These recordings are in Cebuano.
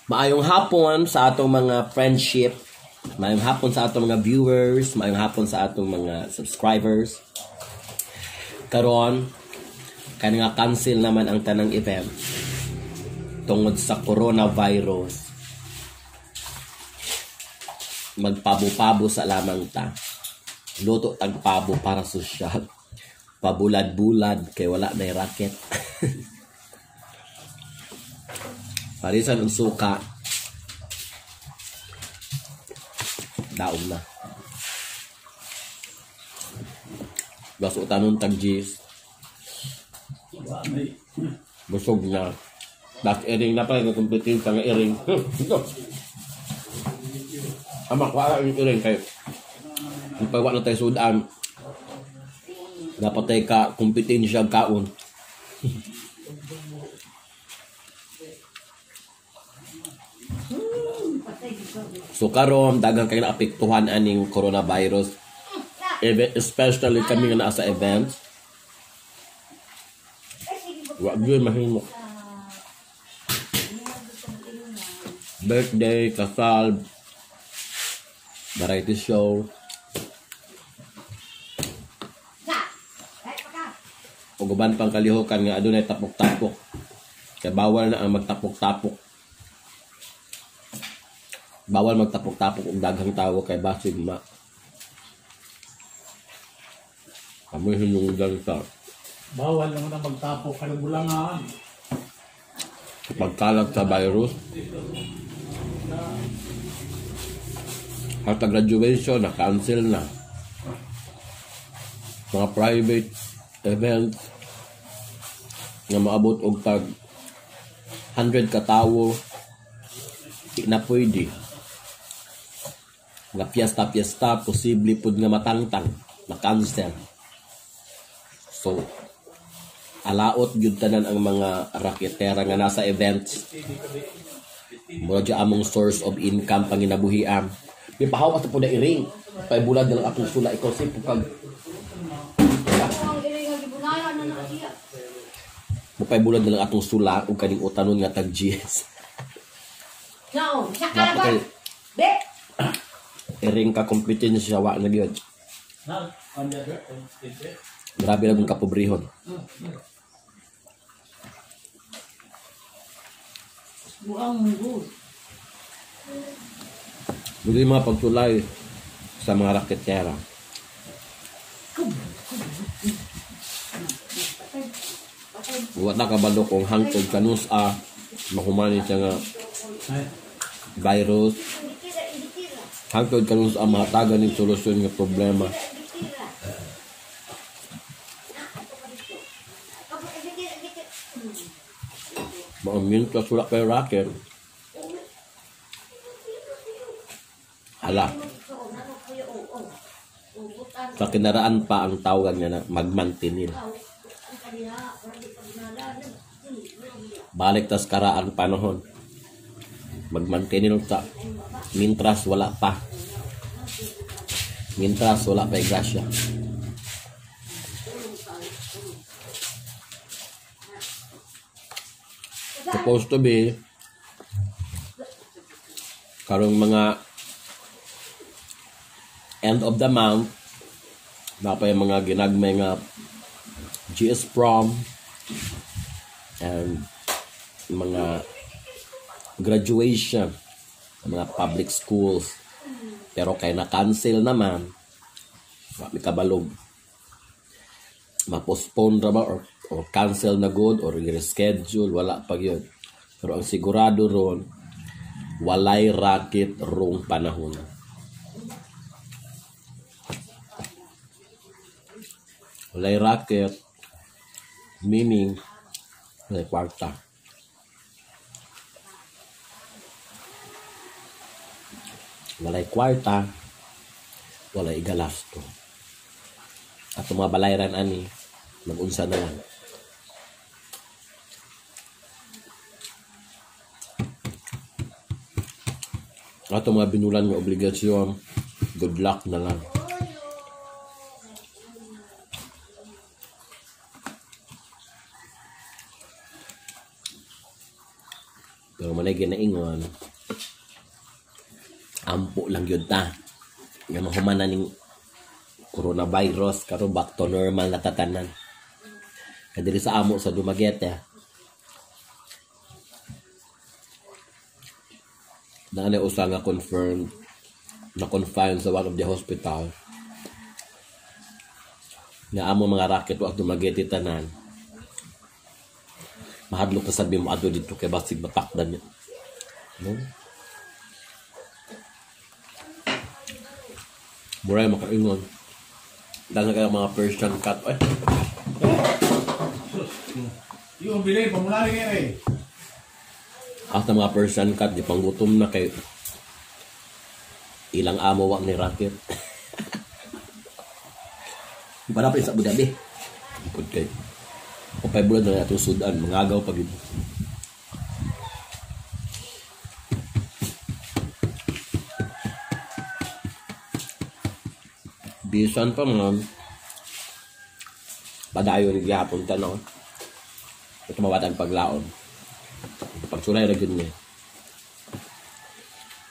Maayong hapon sa atong mga friendship, maayong hapon sa atong mga viewers, maayong hapon sa atong mga subscribers. Karon, kay nga cancel naman ang tanang event tungod sa coronavirus. Magpabo-pabo sa lamang ta. Luto tag pabo para sosyal. Pabulad-bulad kay wala na raket. Parisan ang suka. Daom na. Baso tanon tag gis. Busog na. Das iring na pa yung kumpitin sa nga iring. Ito. Ama kuha ang iring kay ipagawa na tayo sudan. Dapat tayo ka kumpetensya kaon. So karon daghang kay naapektuhan aning coronavirus, especially kami nga naa sa events. Wa gyud mahimo. Birthday, kasal, variety show. Ug uban pang kalihokan nga adunay tapok-tapok. Kay bawal na ang magtapok-tapok. Bawal magtapok-tapok og daghang tawo kay basig ma. Kami hinungdan sa bawal naman ang magtapok kay bulangan. Pagkalat sa virus. Hasta graduation na cancel na. Mga private events nga maabot og tag 100 ka tawo di na pwede. Nga piyesta-piyesta posible pud nga matangtang, ma-cancel. So alaot gyud tanan ang mga raketera nga nasa events. Mura dya among source of income panginabuhian. May pahawas na po na iring. Paibulad na lang akong sula. Ikaw si pukag. Paibulad na lang atong sula ug kaning utanon nga tag GS. No, sa ka be. Iring ka kompetensya wa na gyud. Grabe lang kung kapobrehon. Buang munggo. Bugay mga pagtulay sa mga raketera. Wa na kabalo kung hangtod kanus-a mahumanin siya nga virus. Hangtod kanus-a mahatagan ning solusyon nga problema. Maamyun ka wala kay racket. Hala. Sa kinaraan pa ang tawag niya na magmantinil. Balik tas karaan panahon. Magmantinil ta. Mintras wala pa. Mintras wala pa grasya. Supposed to be karong mga end of the month na pa yung mga ginagmay nga GS prom and mga graduation sa mga public schools, pero kay na-cancel naman, wa mi kabalog ma-postpone ra ba or cancel na good or reschedule, wala pa gyud. Pero ang sigurado ron, walay racket rong panahon. Walay racket meaning walay kwarta. Walay kwarta, walay galasto. At mga balayran ani, mag-unsa na lang. Ato mga binulan ng obligasyon, good luck na lang. Pero manay ginaingon, ampo lang yun ta. Nga mahuman na ning coronavirus, karon back to normal na tatanan. Kadiri sa amo sa Dumaguete, naanay usa nga confirmed na confined sa one of the hospital. Nga amo mga racket wa Dumaguete tanan. Mahadlok ka sabi mo adto dito kay basig matakdan niya. No? Muray makaingon. Daghan kayo mga Persian cat. Ay. Yung bili, pamulari nga eh. Hasta mga Persian cat, di panggutom na kay ilang amo wa ni racket. Para pa sa Abu Dhabi. Ikot kay o bulan na atong sudan, mangagaw pag ito. Bisan pa mga padayon gihapon ta no. Ito mawat ang paglaon. Pagsulay ra gyud ni.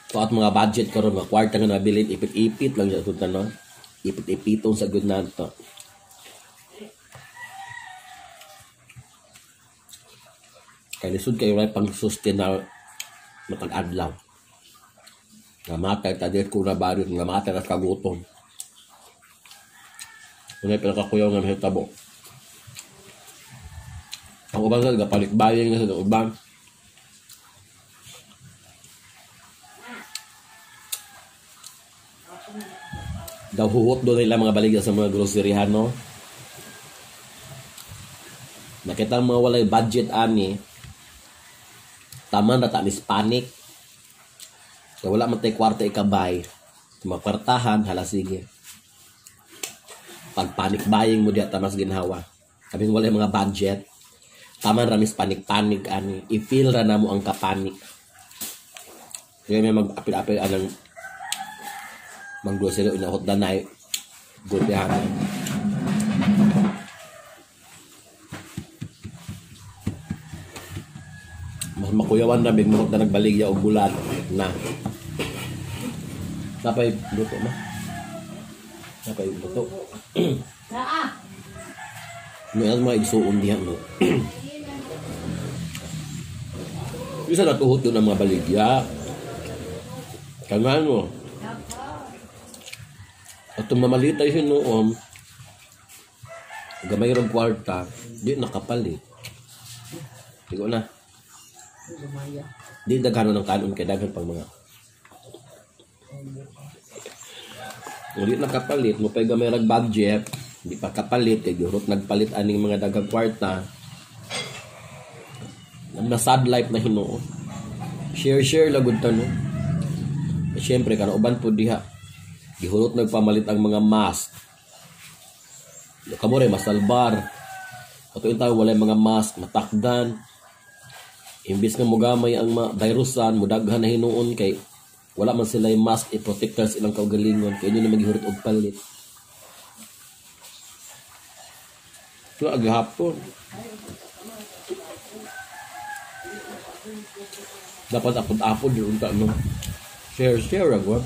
So at mga budget karon mga kwarta nga nabilin ipit-ipit lang sa ta no. Ipit-ipiton sa gud nato. Kay lisod kayo ray pang sustain na matag adlaw. Namatay ta dili ko na baryo, namatay ra kagutom. Unay pinakakuyaw nga mahitabo. Ang uban sa gapalikbayin nga sa uban. Daw huhot doon nila mga baligya sa mga groceryhan, no? Nakita ang mga walay budget ani. Tama na ta mis panic. Kaya wala man tay kwarta ikabay. Mga kwartahan, hala sige. Pag panic buying mo diya tamas ginhawa. Kami wala yung mga budget. Tama ramis panic-panic ani. I-feel ra na mo ang kapanik. Kaya may mag-apil-apil anang mang-grocery o inahot na night. Gulpihan. Mas makuyawan na big mahot na nagbaligya og bulan na. Napay luto ma. Napay luto. Naa. May mga igsuon diha no. Isa na tuhot yun ang mga baligya. Kangan mo. At mamalitay hinuom, gamay rong kwarta, di nakapalit. Digo na. Di daghanon ng kanon kay daghan pang mga. Kung di nakapalit, mo pa'y gamay rag budget, di pa kapalit, kay gurot nagpalit aning mga daghang kwarta. Na sad life na hinuon. Share-share lagud ta no. Siyempre, kanauban po diha. Gihulot nagpamalit ang mga mask. Kamo rin, masalbar. Ato yung tao, walay mga mask, matakdan. Imbis nga mugamay ang virusan, mudaghan na hinuon kay wala man sila yung mask, i-protector sa ilang kaugalingon. Kaya yun na maghihurot og palit. Ito, aghapon. Dapat apod-apod yung unta, no? Share-share, agwa.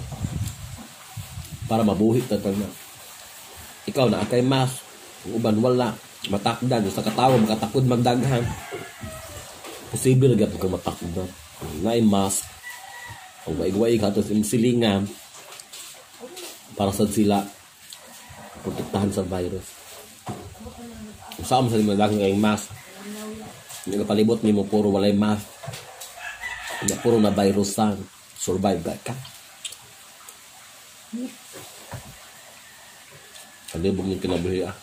Para mabuhi ta tanan. Ikaw na kay mask, ang uban wala, matakdan sa katawo makatakod magdaghan. Posible ra gyud kang matakdan. Naay mask. Ang waig-waig ato sa imong silingan para sad sila protektahan sa virus. Usa man sa imong daghan kay mask. Hindi ka palibot nimo puro walay mask. Nga puro na virusan, survive ba ka? Kalibog ng kinabuhi ah.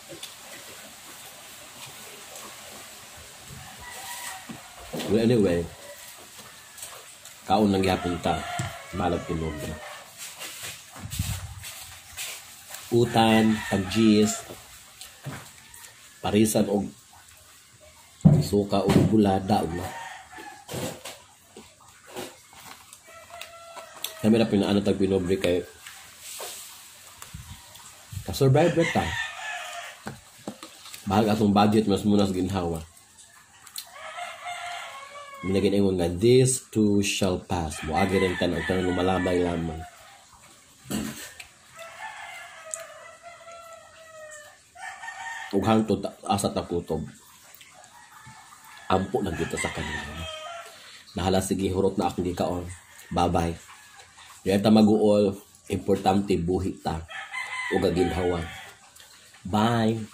Well, anyway, kaon lang gyapon ta, malag tinuod. Utan, tagjis, parisan og suka og bulada daog na. Kami na pinaano tag pinobre kay ka-survive ra ta. Bahag atong budget mas muna sa ginhawa. Minagingon nga this too shall pass. Moagi rin tanan ang lumalamay lamang. Ug hangtod asa ta kutob. Ampo lang kita sa kanila. Nahala, sige, hurot na akong gikaon. Bye-bye. Di ta maguol, importante buhi ta ug ginhawa. Bye.